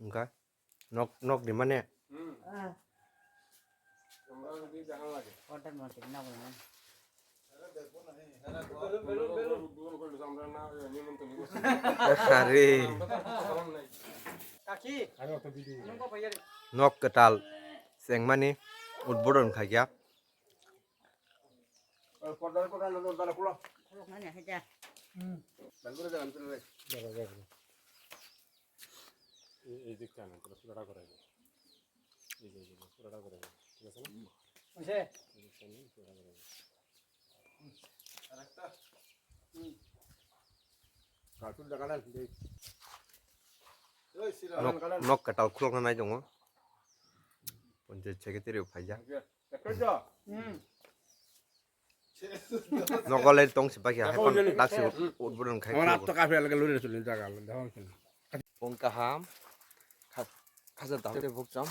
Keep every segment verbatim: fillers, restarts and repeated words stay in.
Wngkha nok, nok ni mane. Are. Nok kwtal chengmani udbodon khaikha. এই, এই দিকটা না, পুরো পুরোটা করে দেবো। এই যে, এই যে, পুরোটা করে দেবো। ঠিক আছে না? এই দিকটা নিয়ে পুরোটা করে দেবো। কার্টুন দেখা না, এই। Nok, nok kwtal khulokna nai tongo. Panchayat secretary rok phaijak. Nogo le tong se bakya hai pon taksi udbodon khai. Amar atto kafe alage lori rasul jaga alage. Pon kaham. Kha-, khaja dam de bukcham.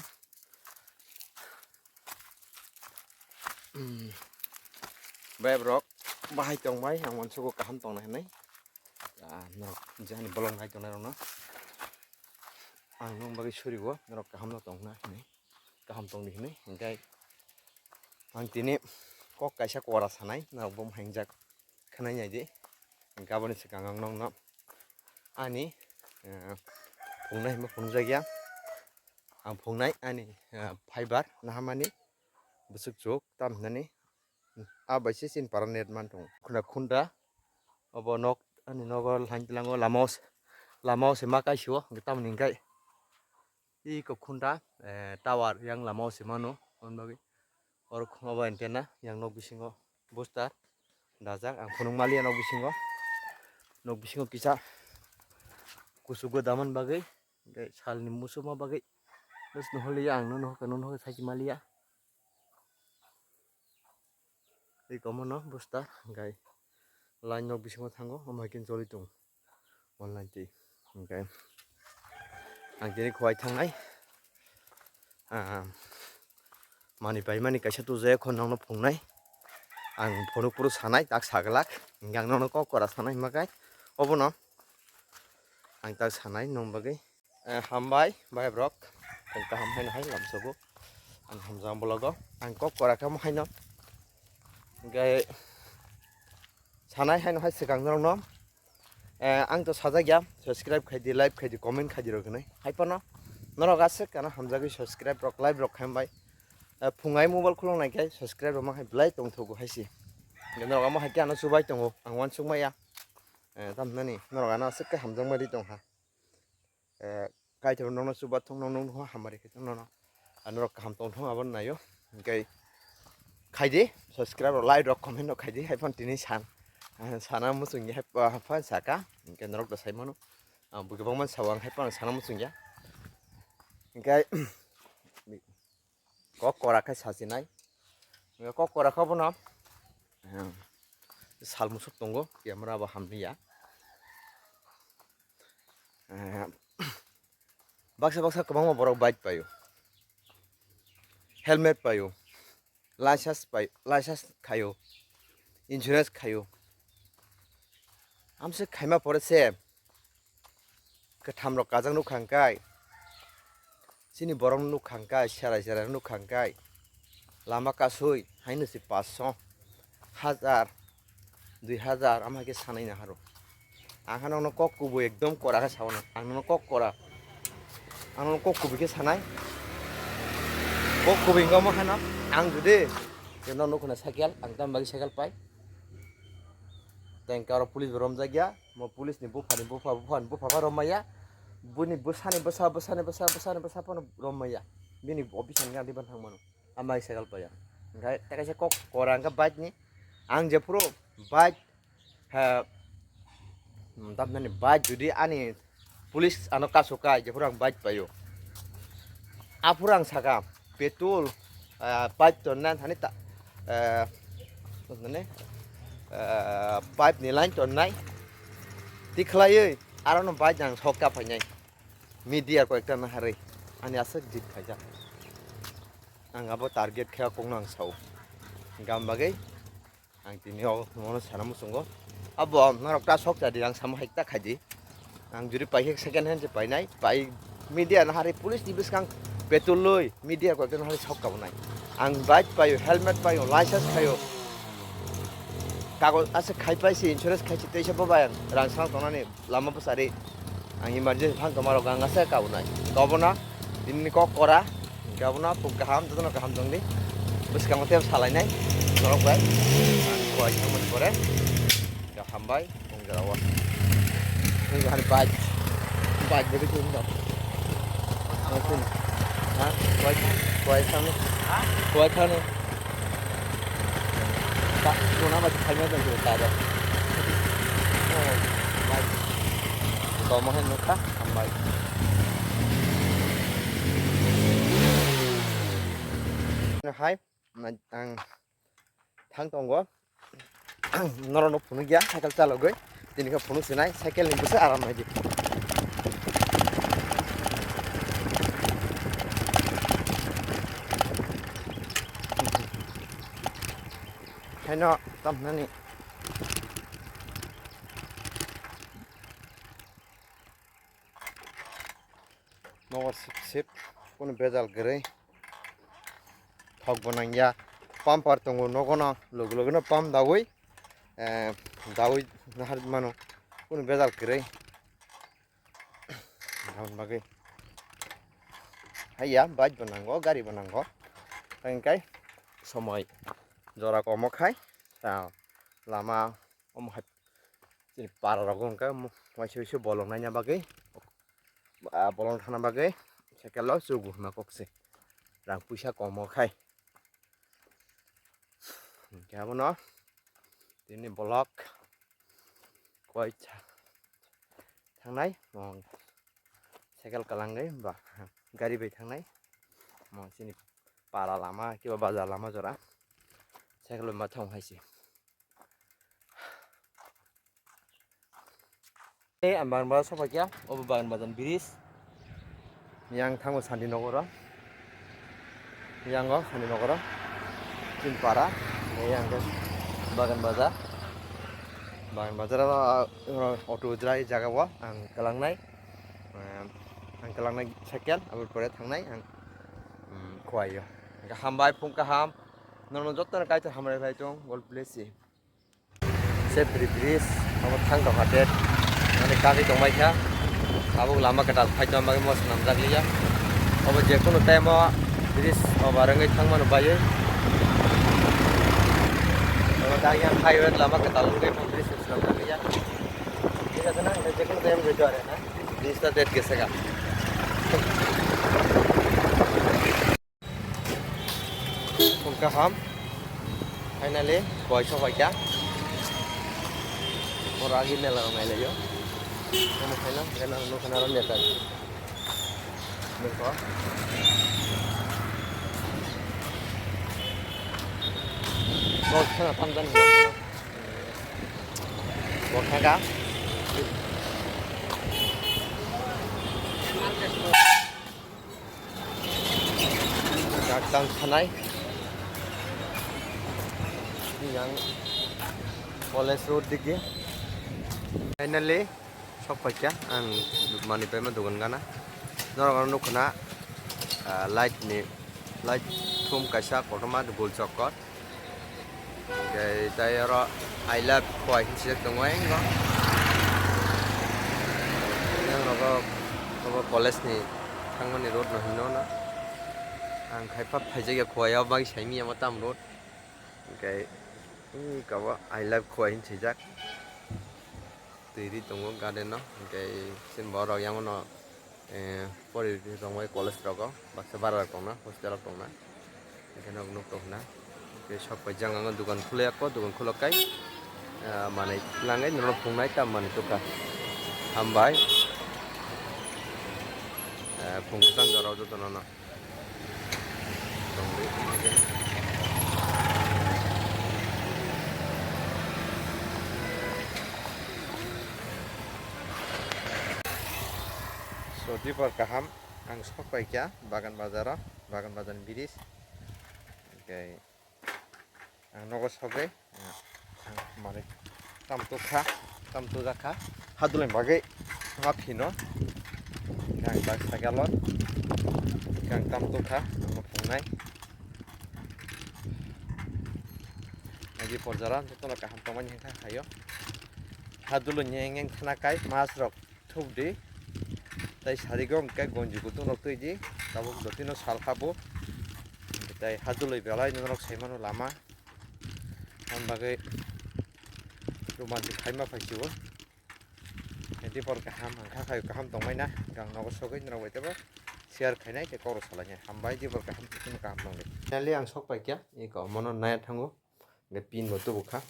Bai borok bahai tong bai ang wansugo kaham tong nai hinui. Ah, norok jani bolong hai tong nai rok no. Ang nung bagwi surigo norok kaham no tong na hinui. Kaham tongdi hinui, hingke ang tini kok kaisa kora sanai, norok bo haingjak khanai naidi. Hingke aboni swkang ang nokno ani, eh, phungnai hinba phunukjakya. Ang phungnai ani, eh, fiber naharmani bwswk chuk tam hinani, ah, bai se chini para net man tongo. Khuna khunda obo nok ani nogo lain twilango lama o se, lama o se ma kaisio, hingke tamoni hingke. Tei kok khunda, eh, tower yang lama o se mano, aboni bagwi oro khuma bai antenna yang nok bisingo booster dajak, ang phunuk maliya nok bisingo, nok bisingo kisa kuchugo damani bagwi, tei salni muchungma bagwi, bus nuholiya ang nono, nono sachi maliya. Tei komono booster hingkai line nok bisingo thango, omo hai khe choli tongo online twi. Hingkai ang tini khowai thangnai, ah, manwi paimani kaisa tujaya kho nokno phungnai. Ang phunuk phuru sanai, tak saglak. Hingke ang nokno kok kora sanai hwnbakhai obono ang tak sanai nokni bagwi. Eh, hambai, bai borok. Tong kaham haino hai lamsogo. Ang hamjak ang bologo. Ang kok kora kamo haino. Hingke sanai haino hai swkang norokno. Eh, ang to sajak ya. Subscribe khaidi, like khaidi, comment khaidi rok hinui. Hai phano norok aswk ano hamjagwi subscribe rok, like rok khambai. Eh, phungai mobile khulong nai khe subscribe rok ma hai belai tongthogo hai se. Hingke norok amo hai khe ano chubai tongo. Ang uansuk maya. Eh, tamhinani norok ano aswk khe hamjakma ri tongkha. Eh, Kaitor nokno chubathung, nokno hamari khe nokno. Norok kaham tongthung abo naio. Hingke khaidi, subscribe rok, like rok, comment rok khaidi. Hai phano tini san, eh, sana muchungya, hai phano saka. Hingke norok da sai mano. Ang bo kwbangma sao, ang hai phano sana muchungya. Hingke kok kora khe sachinai. Kok kora khe bono, eh, sal musuk tongo, camera bo hamliya. Eh, baksa baksa kwbangma borok bike paio, helmet paio, license pai, license khaio, insurance khaio. Amse khaima pore se kwtham rok kajak nukha hwnkhe, chini borok nukha hwnkhe, serai serai nukha hwnkhe, lama kasui haino se paanch sho, hajar, dui hajar, ama hai khe sanai naharo. Ang hano no kok kubui ekdom kora khe sao na, ang no kok kora, ang no kok kubui khe sanai, kok kubui wngkha omo hano, ang jodi no nukho na cycle, ang tamni bagwi cycle pai. Tei hwnkhe oro police bo romjakya, mo police ni buphani bupha, buphani bupha pha rommaya, bini bwsani bwsa, bwsani bwsa, bwsani bwsa phano rommaya, bini office ni gari ban thangmano, amai cycle paiya. Hwnkhe tei kaisa kok kora hwnkhe bike ni, ang jephuru bike, ha, hmm, tamni bike jodi ani police ano kasu kai, jephuru ang bike paio. Aphuru ang saka, petrol, ah, pipe tonnai thani ta, ah, mane, ah, pipe ni line tonnai. Tikhlaiwi, aro no bike ang sok ta phainai. Media koi ekta naharwi, ani aswk jit khaijak. Ang abo target khe kokno ang sao. Gam bagwi. Ang tini o, omo sana muchungo. Abo norok ta sok chadi, ang samo hai ta khaidi. Ang juri pai khe second hand se painai, pai Media no hari police ni bwskang petrol loi media koi khe no hari sok kabunai. Ang bike paio, helmet paio, license paio. Kagoj ase khai pai se, insurance khai se, teisa bo bai ang rang sang tongnani lama bwsari. Ang emergency thang tongma rok ang ase kabunai. Kabuna tini ni kok kora, kabuna pung kaham, jotono kaham tongdi. Bwskango tei salainai norok bai. Ang kuai thangmani pore. Hambai. Tong jora o. Tong jora bike. Bike de bikin do. Masin. Ha? Kuai, kuai thani. Ha? Kuai thani. Tak, kona ba khai ma jang ta do. Oh, bike. Ko mo hen ka, hambai. Hai, ang thang tongo. Norok no phunuk ya, cycle chalogwi. Tini khe phunuk sinai, cycle ni bwswk aram nai di. Haino tamnani. Nogo sip sip, kunu bejal kwrwi. Thok bo nangya, pumper tongo nogo no, logi logi no pump dawi, eh, dawi nahar mano, kunu bejal kwrwi. Aboni bagwi haiya, bike bo nango, gari bo nango, tei hwnkhe somoi jora komo khai, ta lama omo hai chini para rogo hwnkhe waisa waisa bolong naina bagwi, ah, bolong thangna bagwi cycle o chugo hwnma kok se rang puisa komo khai. Hwnkhe abono tini bolok koi thangnai, mo cycle kwlangwi ba gari bai thangnai, mo chini para lama kiba bazar lama jora cycle bai ma thang hai se. Tei ang Bagan Bazar sokphaikha, obo Bagan Bazar ni bridge. Yang thango Sandi Nogoro. Yang o Sandi Nogoro. Chinpara. Yang ke Bagan Bazar. Bagan Bazar o, o, auto jrai jaga o ang kwlangnai. Em, ang kwlangnai second, aboni pore thangnai ang, mm, Khowai o. Hambai phung kaham. Nono jotono kaitor hambai khlai tong. God bless you. Sepri bridge, obo thang tongkha det. Ani kagwi tongmai kha. Tabuk lama kwtal phai tongma bagwi mo swnamjak liya. Obo je kunu time o bridge obar wngwi thangmano baiwi. Obo dagi ang highway lama kwtal wngwi mo bridge swnamjak liya. Thik ache na? Hwnkhai je kunu time rwdi are na? Bridge ta det gese kha. Phung kaham. Finally, Khowai sokphaikha. Oro agi mela rok nailaio. Omo khaina, khaina, omo khaina aro neta. Nukho. Bok khana tamjani. Bok khaga. Gak tang sanai. Yang college road digi. Finally, sokphaikha ang manwi paima dogan gana. Norok ano nukho na, ah, light ni, light thum kaisa kotorma gol chokor. Hwnkhe tei oro I love Khowai hinwi swijak tongo, eh, no. Yang nogo obo college ni thangmani road no hinwi no. Ang khai phap phaijak ya Khowai o, bagwi saimanya mo tam road. Hwnkhe, hmm, kabo I love Khowai hinwi swijak. Twi ri tongo garden no, hwnkhe chini borok yang no. Eh, pori rok bai college rogo baksa bara rok tongna, hostel rok tongna. Hwnkhe nok nuk tongna. Hwnkhe sok pai jang ang dukan khulai yakho, dukan khulok kai, eh, manwi langwi norok phungnai tam manwi tukha. Hambai. Eh, phung kwchang jorao jotono no. So, dipor kaham, ang sok pai kha Bagan Bazar o, Bagan Bazar ni bridge. Hwnkhe ang nogo sogwi, ang manwi tam tukha, tam tujak kha, hadulni bagwi ma phino. Ang bike cycle o. Ang tam tokha, ang phungnai. Agi porjara, jotono kaham tongmani hwnkha khayo. Haduloni eng eng khna kai, mas rok thupdi. Tai sarigo hwnkhe gonji kutung rok twidi. Tabuk jotino sal habo. Tai haduloi belai norok saimano lama. Ang bagwi romantic khaima phaisio. Dipor kaham, ang kha khayo kaham tongmaina. Ang nogo sogwi norok bai tebo share khainai tei kok rok salainai. Hambai dipor kaham, jotono kaham tongdi. Finally ang sok paikha, iko mono naya thango. Hingke pin bo tubu kha.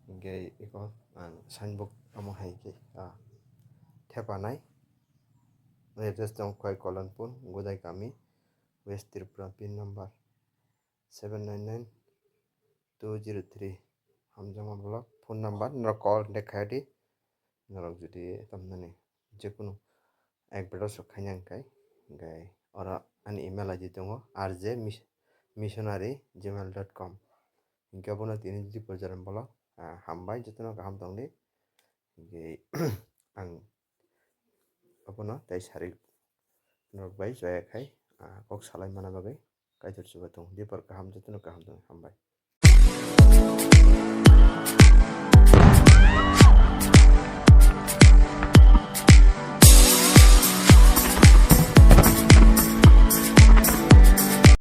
Hingke iko ang signboard amo hai khe, ah, thepa nai. Address tong koi Kolonpur, Godai kami, West Tripura, pin number seven nine nine two zero three. Hamjakma block, phone number, norok call contact khai di. Norok jodi tamnani jekunu ek bedor sok khaina hwnkhe, hwnkhe oro ani email I D tongo, R J mis-, missionary gmail dot com. Hwnkhe abono tini jodi porjara bolo, ah, hambai, jotono kaham tongdi. Hwnkhe ang abono tei sari norok bai joya khai, ah, kok salai mana bagwi. Kaitor chubatung, dipor kaham, jotono kaham tong, hambai.